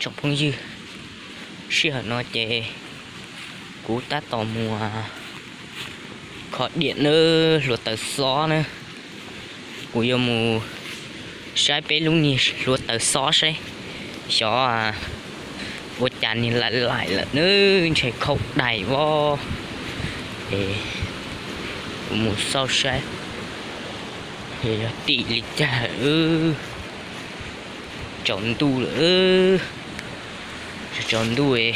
Tsoom phooj ywg, sij hawm no ces kuv tab tom mus kho diam nawb, hluav taws xob nawb. Kuv yuav mus saib peb lub niag hluav taws xob saib xyov ua cas niag laim laim lawm nawb, ntshe khaub dais vos. Es kuv mus xauj saib yog tim li cas. Tsaus ntuj lawm, tsaus ntuj,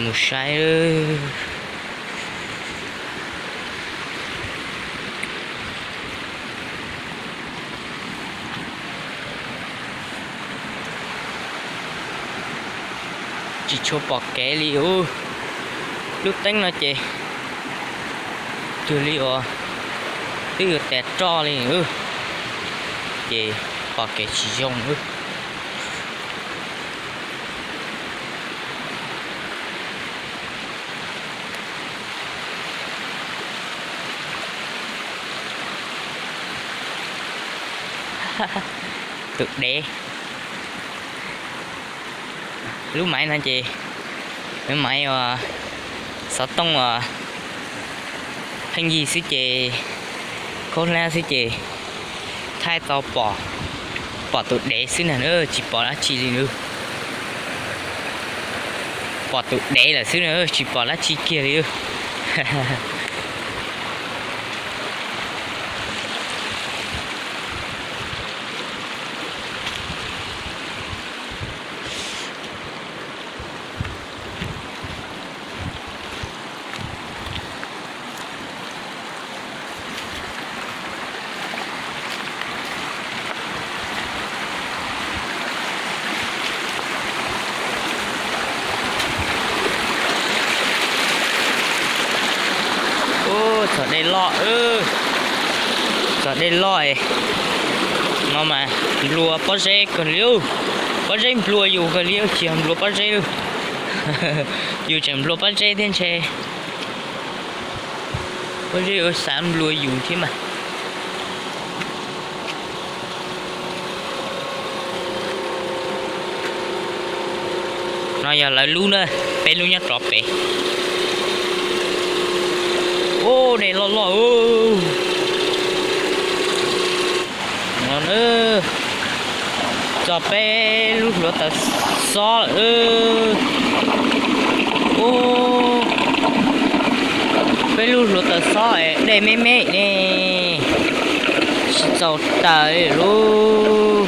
mus saib. Tsis tshua pom kev li. Lub teeb no ces cuag li uas twb yuav tas roj li, ces pom kev tsis zoo. Tus dev. Lub maiv no ces lub maiv uas xov tooj uas pheej yig xwb ces, khaub hlab xwb ces thaij tau pom, pom tus dev xwb na, tsis pom dab tsi li nawb. Pom tus dev lawm xwb na, tsis pom dab tsi kiag li. Txog dej loj, txog dej loj no mas nplua pob zeb kawg li. Pob zeb nplua yus kawg li, tsis yog nplua pob zeb. Yus tseem nplua pob zeb thiab ntshe. Pob zeb yuav xav nplua yus thiab mas. No yog lawv lub na, peb lub nyob rov pem. Ub, dej loj loj. No na, txog peb lub hluav taws xob lawm. Ub, peb lub hluav taws xob es dej me me ne, tsis txaus taws li lauj.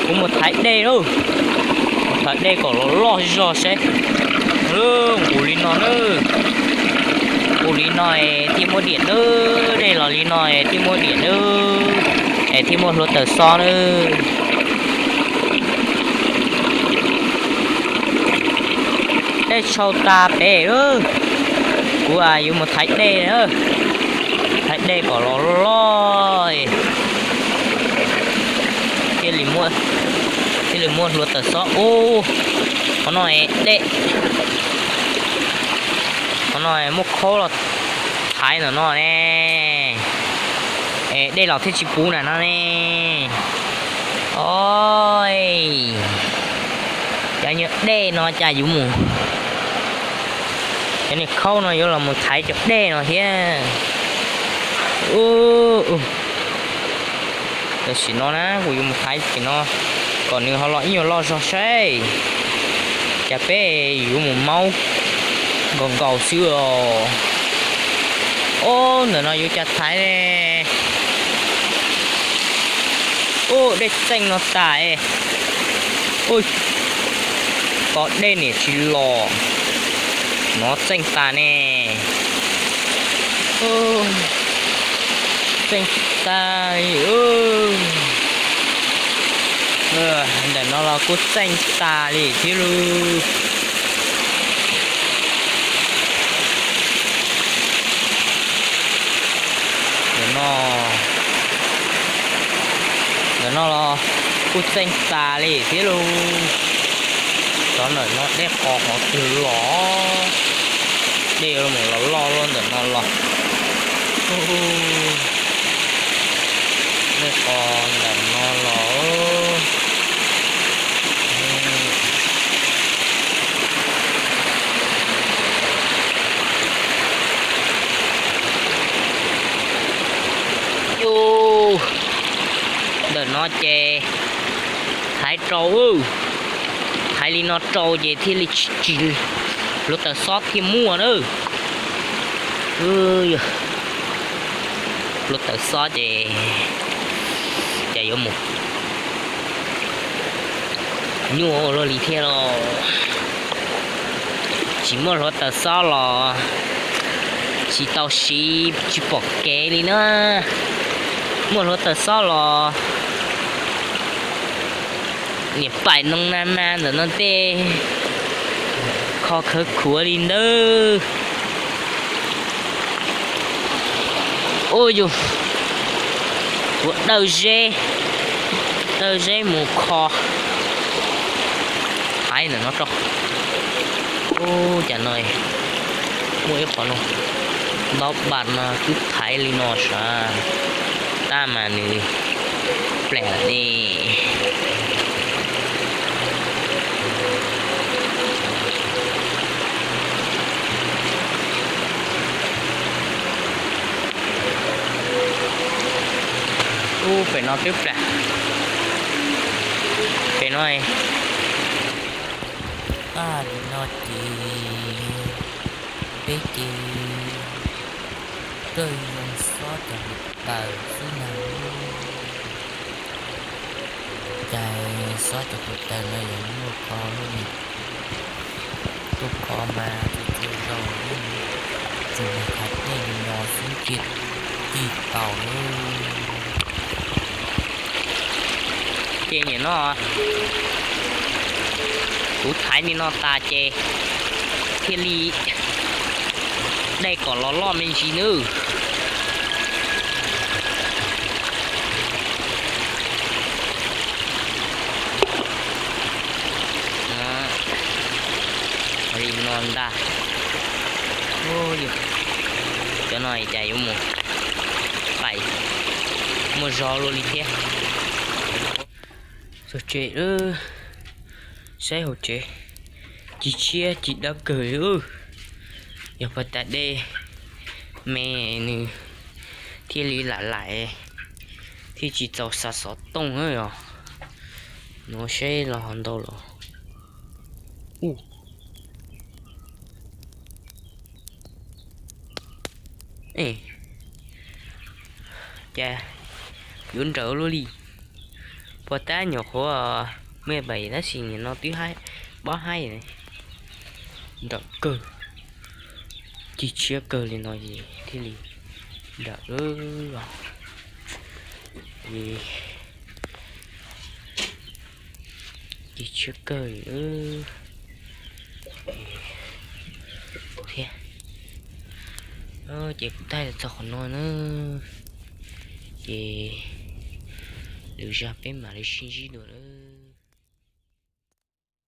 Kuv mus thaiv dej lauj, mus thaiv dej kom los loj zog seb. Nqus li no na, nqus li no es thiaj muaj diam nawb, dej los li no es thiaj muaj diam nawb, es thiaj muaj hluav taws xob nawb. Dej tshau tas pem lawm, kuv yuav mus thaiv dej na, thaiv dej kom los loj, thiaj li muaj hluav taws xob. Ub, qhov no dej, qhov no muaj khaub los thaiv ntawm no ne, es dej los thiaj tsis puv ntawm no ne. Oj, cov nyuag dej no cas yuav mus, cov niag khaub no yuav los mus thaiv cov dej no thiab. Tam sim no na kuv yuav mus thaiv tim no kom nws ho los ib nyuag loj zog saib, cas peb yuav mus maub nkaus nkaus xwb os. Ob, ntawm no yuav cas thaiv ne. Ub, dej txeej no tas. Ub, tos dej niam tsis los, nov txeej tas ne. Txeej tas li. Ntawm no los kuj txeej tas li thiab lauj. Ntawm no, ntawm no los kuj txeej tas li thiab lauj. Cov ntawm no dej qos qhov twg los, dej mus los loj loj ntawm no los. Dej qos ntawm no los. Yus, ntawm no ces thaiv rau, thaiv li no rau ces thiaj li tsis, hluav taws xob thiaj muaj na. Hluav taws xob ces cas yuav mus nyuaj luaj li thiab los. Tsis muaj hluav taws xob los tsis tau siv, tsis pom kev li na. Muaj hluav taws xob los niam pais noo na na ntawm no tej kho khawv khuav li ntawd. Ub yus, kuv dawj zeb, dawj zeb mus kho. Thaiv ntawm no rau. Ub, cas no muaj ib qho no, ntaub npas no twb thaiv li no sav, tab mas nws plam li. Ub, pem no twb plam. Pem no, a, li no ces peb ces dawj zoo xob cov hluav taws xwb na. Cas xob cov hluav taws no yuav muaj kho luaj li. Tuaj kho mas tsuas tsuas zaus, tsuas mus thaiv dej li no xwb thiaj tau. Ces nim no kuv thaiv li no tas ces thiaj li dej kom los loj me ntsis nawb. Li no ntag. Cov no cas yuav mus pais muaj zog luaj li thiab. Txog tsev, saib hauv tsev, ci tshiab ci dawb kawg li. Yog puas tas dej me nws thiaj li lam laim, thiaj tsis txaus xav xov tooj na yog. Nuv saib los ho ntau los. Cas yuav nrawm luaj li. Puas tab nyuam qhuav me pais tab sis nim no twb pob haib, nrawm kawg, ci tshiab kawg li no es thiaj li nrawm os. Ci tshiab kawg li thiab. Ces kuv thaij txog qhov no na, ces lwm zaug peb mam li sib ntsib dua.